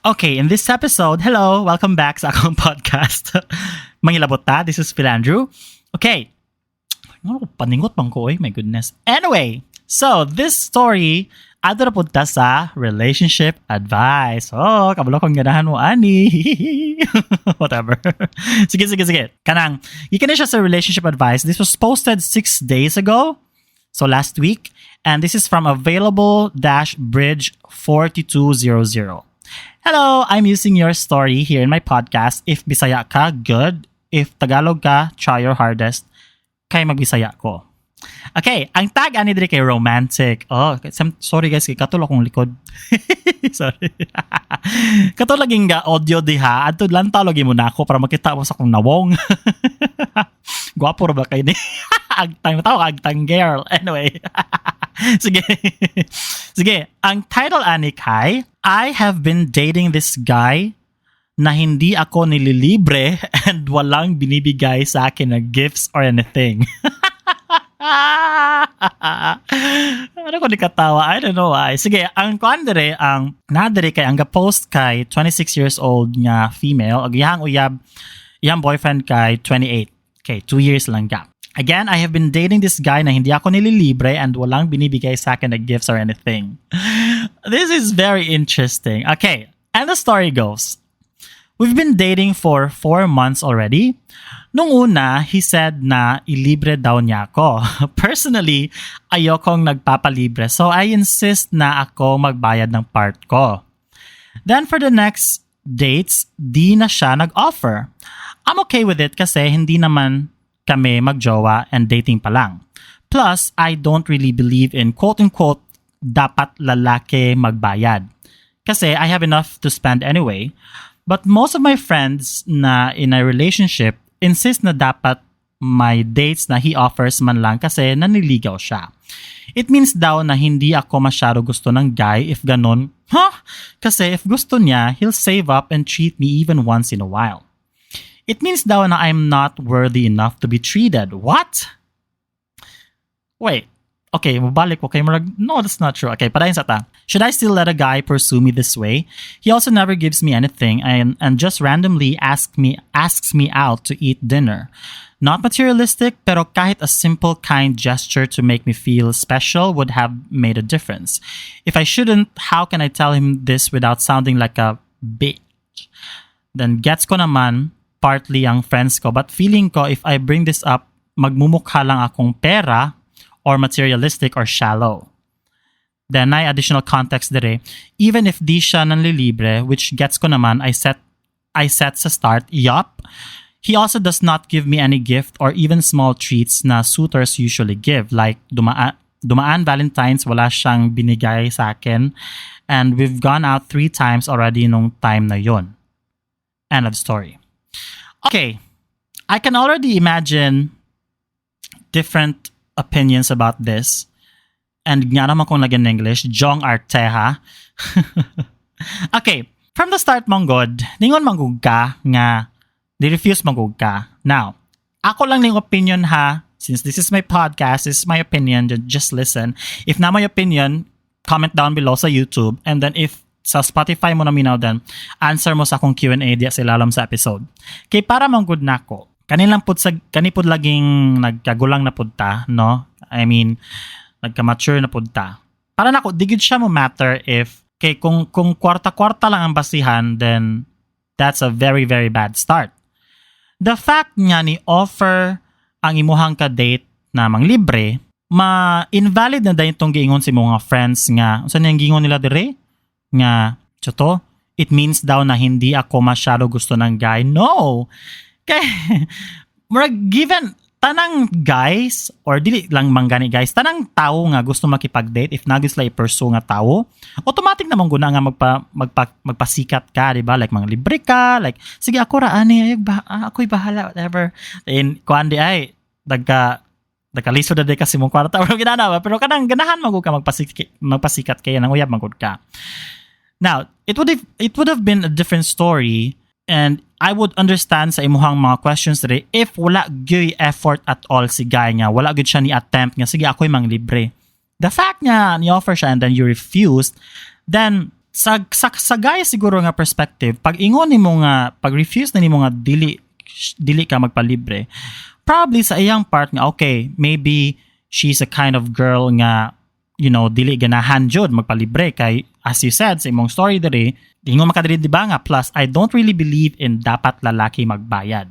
Okay, in this episode, hello, welcome back sa akong podcast. Mangilabot ta, this is Phil Andrew. Okay, paningot bang ko my goodness. Anyway, so this story, ato na punta sa relationship advice. Oh, kabalo kong ganahan mo, ani. Whatever. Sige. Kanang, ikan na siya sa relationship advice. This was posted 6 days ago. So last week. And this is from available-bridge 4200. Hello, I'm using your story here in my podcast. If Bisaya ka, good. If Tagalog ka, try your hardest. Kay magbisaya ko. Okay, ang tag ani diri kay romantic. Oh, sorry guys, kay katol akong likod. Sorry. Katol laging ga audio diha. Adto lang ta lagi mo na ako para makita mo sa akong nawong. Gwapo ra ba kay ni? Agtang girl. Anyway. Sige. Ang title ani kay I have been dating this guy na hindi ako nililibre and walang binibigay sa akin na gifts or anything. Ano ko di katawa? I don't know why. Sige, ang kuandere, ang nadere kay ang ga-post kay 26 years old nga female, ag iyang boyfriend kay 28. Okay, 2 years lang gap. Again, I have been dating this guy na hindi ako nililibre and walang binibigay sa akin na gifts or anything. This is very interesting. Okay, and the story goes, we've been dating for 4 months already. Nung una, he said na ilibre daw niya ako. Personally, ayokong nagpapalibre, so I insist na ako magbayad ng part ko. Then for the next dates, di na siya nag-offer. I'm okay with it kasi hindi naman kami magjowa and dating pa lang. Plus, I don't really believe in quote-unquote dapat lalaki magbayad. Kasi I have enough to spend anyway. But most of my friends na in a relationship insist na dapat may dates na he offers man lang kasi naniligaw siya. It means daw na hindi ako masyado gusto ng guy if ganun. Kasi if gusto niya, he'll save up and treat me even once in a while. It means daw na I'm not worthy enough to be treated. What? Wait. Okay, mabalik ko kay Marag. No, that's not true. Okay, padayon sa ta. Should I still let a guy pursue me this way? He also never gives me anything and just randomly asks me out to eat dinner. Not materialistic, pero kahit a simple kind gesture to make me feel special would have made a difference. If I shouldn't, how can I tell him this without sounding like a bitch? Then gets ko naman partly ang friends ko, but feeling ko if I bring this up, magmumukha lang akong pera or materialistic or shallow. Then ay additional context dire. Even if di siya nanlilibre, which gets ko naman, I set sa start, yup. He also does not give me any gift or even small treats na suitors usually give. Like dumaan Valentine's, wala siyang binigay sa akin. And we've gone out 3 times already nung time na yon. End of story. Okay, I can already imagine different opinions about this. And nga naman kung naging English, Jong Arteha. Okay, from the start monggod, ningon manggug ka nga, di-refuse manggug ka. Now, ako lang ning opinion ha, since this is my podcast, this is my opinion, just listen. If na my opinion, comment down below sa YouTube. And then if sa Spotify mo na minaw din, answer mo sa akong Q&A diya sa ilalim sa episode. Kay para manggod na ko, kanipod laging nagkagulang na pudta, no? I mean, nagka-mature na pudta. Para nako, di gid siya mo matter if, kay kung kwarta-kwarta lang ang basihan, then that's a very, very bad start. The fact nga ni offer ang imuhang ka-date na manglibre, ma-invalid na dahil itong giingon si mga friends nga, saan yung giingon nila dire? Nga, choto, it means daw na hindi ako masyado gusto ng guy. No! Kaya, given, tanang guys, or dili lang manggani guys, tanang tao nga gusto makipag-date, if nagis la i-pursue nga tao, automatic naman guna nga magpasikat ka, diba? Like, mga libre ka, like, sige, ako raani, ako'y bahala, whatever. And, kuhan di ay, nagkaliso na di kasi mong kwarta, pero kanang ganahan magod ka magpasikat kaya nang uyab magod ka. Now, it would have been a different story, and I would understand sa imuhang mga questions today if wala gyud effort at all si guy nga, wala gyud siya ni attempt nga sige ako'y manglibre. The fact nga ni offer siya and then you refused, then sa guy siguro nga perspective, pag ingon nimo nga, pag refuse na nimo nga dili ka magpalibre, probably sa iyang part nga, okay, maybe she's a kind of girl nga, dili ganahan jud magpalibre kay, as you said sa imong story diri, ingon makadiri di ba nga, plus I don't really believe in dapat lalaki magbayad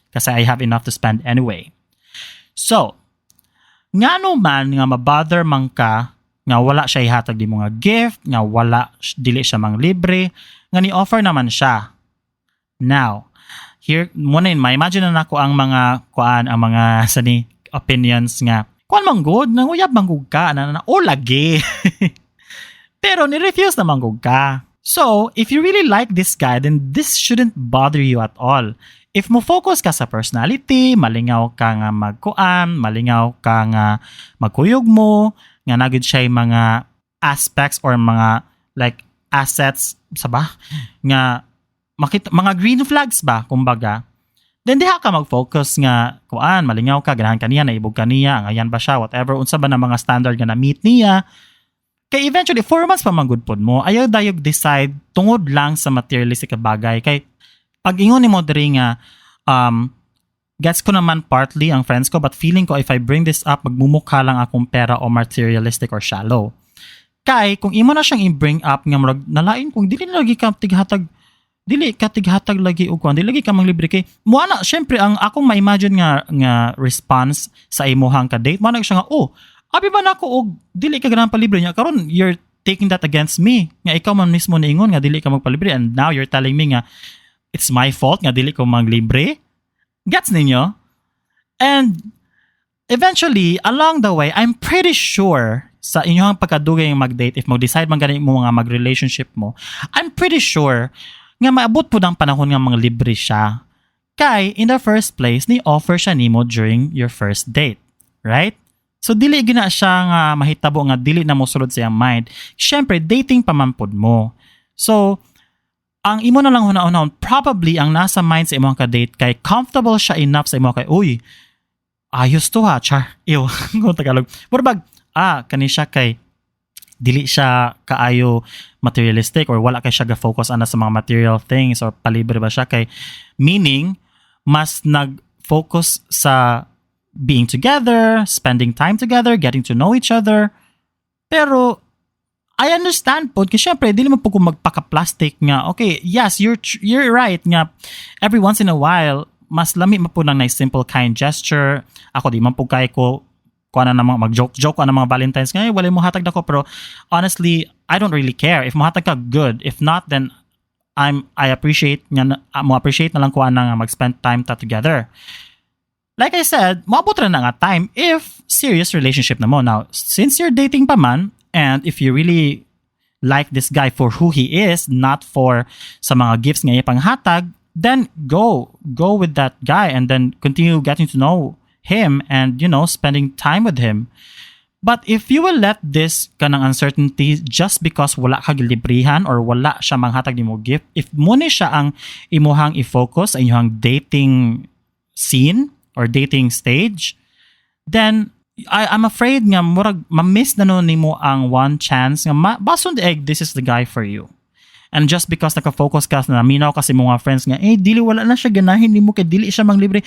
kasi I have enough to spend anyway. So ngano man nga mabother man ka nga wala siya ihatag di mo nga gift, nga dili siya mang libre, nga ni-offer naman siya. Now, here, muna ma-imagine na nako ang mga opinions nga, kuan man good, nanguyab man gud ka, lagi. Pero ni-refuse na man gud ka. So, if you really like this guy, then this shouldn't bother you at all. If mo focus ka sa personality, malingaw ka nga magkuan, malingaw ka nga magkuyog mo, nga nagud siya yung mga aspects or mga like assets nga makita, mga green flags ba kumbaga, then diha ka mag-focus nga kuan, malingaw ka, ganahan ka niya, naibog ka niya, ngayan ba siya, whatever, unsa ba na mga standard nga na-meet niya. Kay eventually 4 months pa manggod pod mo, ayaw dayog decide tungod lang sa materialistic bagay. Kay pag ingon nimo diri nga gets ko naman partly ang friends ko, but feeling ko if I bring this up, magmumukha lang akong pera o materialistic or shallow. Kay, kung imo na siyang i-bring up, nga murag, nalain kung dili lagi ka tighatag lagi o kung dili lagi ka manglibre kay, muana, syempre, ang akong ma-imagine nga response sa imuhang ka-date, muana siya nga, abi ba na ako, dili ka ganang palibre niya, karon you're taking that against me, nga ikaw man mismo niingon, nga dili ka magpalibre, and now you're telling me nga, it's my fault, nga dili ko manglibre. Gets ninyo? And eventually, along the way, I'm pretty sure sa inyong pagkadugay yung mag-date, if mag-decide man ganit mo mga mag-relationship mo, I'm pretty sure nga maabot po ng panahon nga mga libre siya. Kay, in the first place, ni-offer siya nimo during your first date. Right? So, dili gina siya nga mahitabo nga dili na mo sulod sa iyang mind. Siyempre, dating pa man pod mo. So, ang imo na lang huna-unahon, probably ang nasa mind sa imong ka-date kay comfortable siya enough sa imo kay, uy, ayos to ha, char. Ew, kung Tagalog. Pero kani siya kay, dili siya kaayo materialistic or wala kay siya ga-focus ana sa mga material things or palibre ba siya kay, meaning, mas nag-focus sa being together, spending time together, getting to know each other. Pero, I understand po, kasi syempre, di naman po kung magpaka-plastic nga, okay, yes, you're right nga, every once in a while, mas lami mo po ng nice, simple, kind gesture. Ako, di man po kaya ko na namang mag-joke na mga Valentine's nga, wala mo hatag na ko, pero honestly, I don't really care. If mo hatag ka, good. If not, then I appreciate nga, mo appreciate na lang ko na mag-spend time together. Like I said, maabot rin na nga time if serious relationship na mo. Now, since you're dating pa man, and if you really like this guy for who he is, not for sa mga gifts nga ipanghatag, then go with that guy and then continue getting to know him and, spending time with him. But if you will let this kanang uncertainty just because wala ka gilibrihan or wala siya manghatag nimo gift, if mo ni siya ang imuhang i-focus sa inyong dating scene or dating stage, then I'm afraid nga murag ma-miss na nun nimo ang one chance nga bason the egg, this is the guy for you. And just because naka-focus ka na minaw kasi mga friends nga, dili wala na siya ganahin nimo kay dili siya manglibre.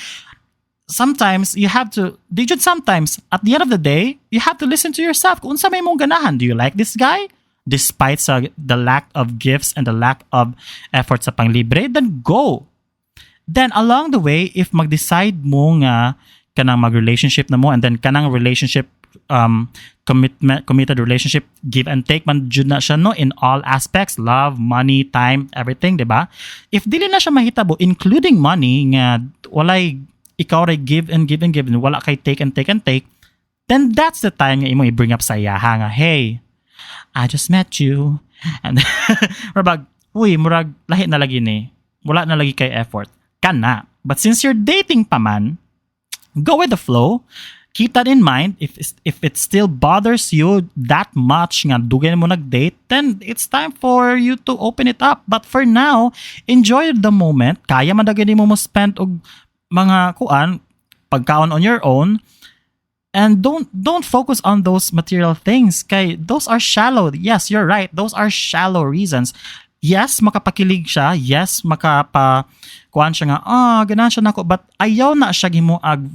Sometimes you have to, sometimes at the end of the day, you have to listen to yourself. Kung unsa may mong ganahan, do you like this guy? Despite the lack of gifts and the lack of effort sa panglibre, then go. Then along the way, if mag-decide mo nga kanang mag-relationship na mo and then kanang relationship committed relationship, give and take man jud na siya, no, in all aspects, love, money, time, everything, diba? If dili na siya mahitabo, including money, nga walay ikaw ray give and give and give and wala kay take and take and take, then that's the time nga imo i-bring up sa iyaha nga, hey, I just met you, and murag, murag lahi na lagi ni, wala na lagi kay effort kana. But since you're dating pa man, go with the flow. Keep that in mind. If it still bothers you that much nga dugay mo nag-date, then it's time for you to open it up. But for now, enjoy the moment. Kaya man dagani mo spend og mga pagkaon on your own. And don't focus on those material things. Kay those are shallow. Yes, you're right. Those are shallow reasons. Yes, makapakilig siya. Yes, kuan siya nga, ganan siya nako, but ayaw na siya gimuag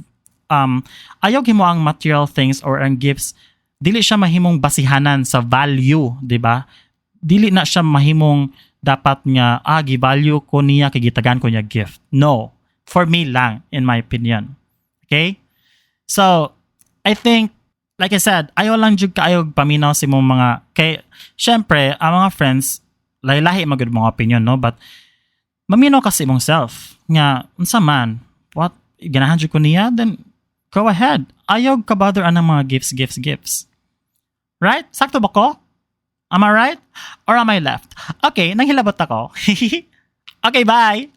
ayaw himuang material things or ang gifts. Dili siya mahimong basihanan sa value, di ba? Dili na siya mahimong dapat nga gi-value ko niya kay gitagan ko niya gift. No. For me lang, in my opinion. Okay? So, I think, like I said, ayaw lang jud kaayo paminaw sa imong mga, kay, syempre, ang mga friends, lahi-lahi magud mga opinion, no? But, maminaw kasi imong self. Nga, unsa man, what, ganahan jud ko niya, then, go ahead. Ayaw ka bother anang mga gifts. Right? Sakto ba ko? Am I right? Or am I left? Okay, nanghilabot ako. Okay, bye!